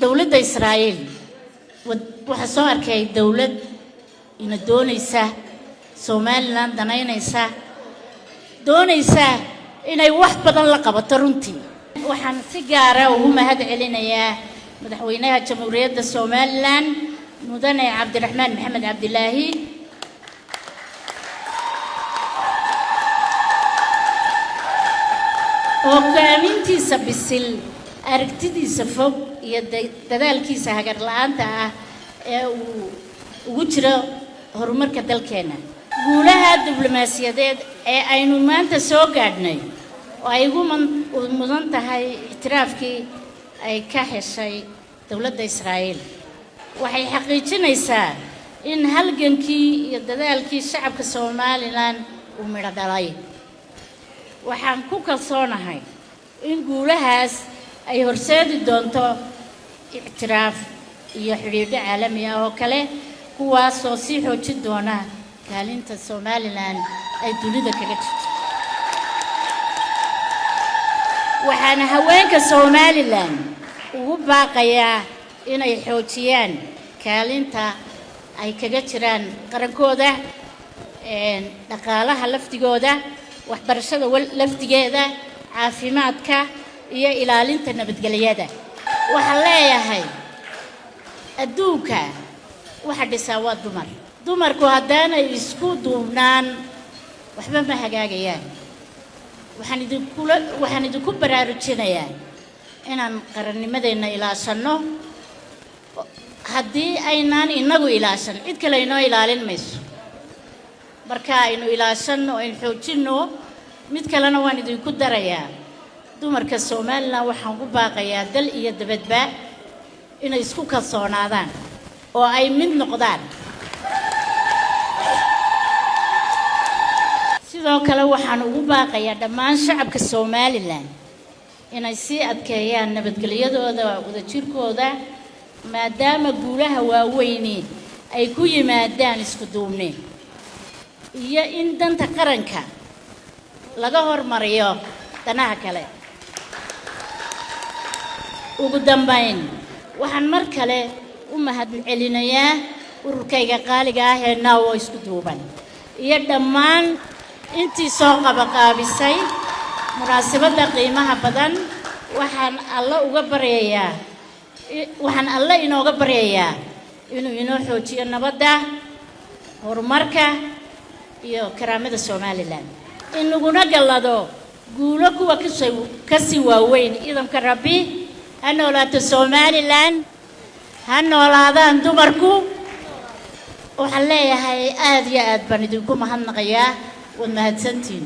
Dowladda Israa'iil waxaa soo arkay dowlad ina doonaysa, Somaliland danaynaysa, doonaysa inay wax badan la qabato. Runtii waxaan si gaara ugu mahad celinayaa Madaxweynaha Jamhuuriyadda Somaliland, Mudane Cabdiraxmaan Maxamed Cabdilaahi, hogaamintiisa bisil, aragtidiisa fog iyo dadaalkiisa hagar la-aanta ah ee uu ugu jiro horumarka dalkeenna. Guulaha diblomaasiyadeed ee aynu maanta soo gaadhnay oo ay ugu mudan tahay ictiraafkii ay ka heshay dowladda Israa'iil waxay xaqiijinaysaa in halgankii iyo dadaalkii shacabka Somaliland uu midho dhalay. Waxaan ku kalsoonahay in guulahaas ay horseedi doonto ictiraaf iyo xidhiidho caalami ah oo kale, kuwaasoo sii xoojin doona kaalinta Somaliland ay dunida kaga jirto. Waxaana haweenka Somaliland ugu baaqayaa inay xoojiyaan kaalinta ay kaga jiraan qarankooda, dhaqaalaha lafdigooda, waxbarashada lafdigeeda, caafimaadka iyo ilaalinta nabadgelyada. Waxaan leeyahay, adduunka waxa dhisaa waa dumar. Dumarku haddaanay isku duubnaan, waxba ma hagaagayaan. Waxaan idinku baraarujinayaa inaan qarannimadeenna ilaashanno. Haddii aynaan inagu ilaashan, cid kale inoo ilaalin mayso. Marka aynu ilaashanno, aynu xoojinno. Mid kalena waan idinku darayaa: dumarka Somaliland waxaan ku baaqayaa, dal iyo dabadba, inay isku kalsoonaadaan oo ay mid noqdaan. Sidoo kale waxaan ugu baaqayaa dhammaan shacabka Somaliland inay sii adkeeyaan nabadgelyadooda, wadajirkooda, maadaama guulaha waaweyni ay ku yimaadaan isku duubni iyo in danta qaranka laga hormariyo danaha kale. Ugu dambayn, waxaan mar kale u mahad celinayaa ururkayga qaaliga ah ee NAW oo isku duuban iyo dhammaan intii soo qabaqaabisay munaasabadda qiimaha badan. Waxaan Alle inooga baryayaa inuu inoo xoojiyo nabadda, horumarka iyo karaamada Somaliland, inaguna gallado guulo kuwa kasii waaweyn. Idamka Rabbi, ha noolaato Somaliland, ha noolaadaan dumarku. Waxaan leeyahay, aada iyo aad baan idinku mahadnaqayaa, waad mahadsantihin.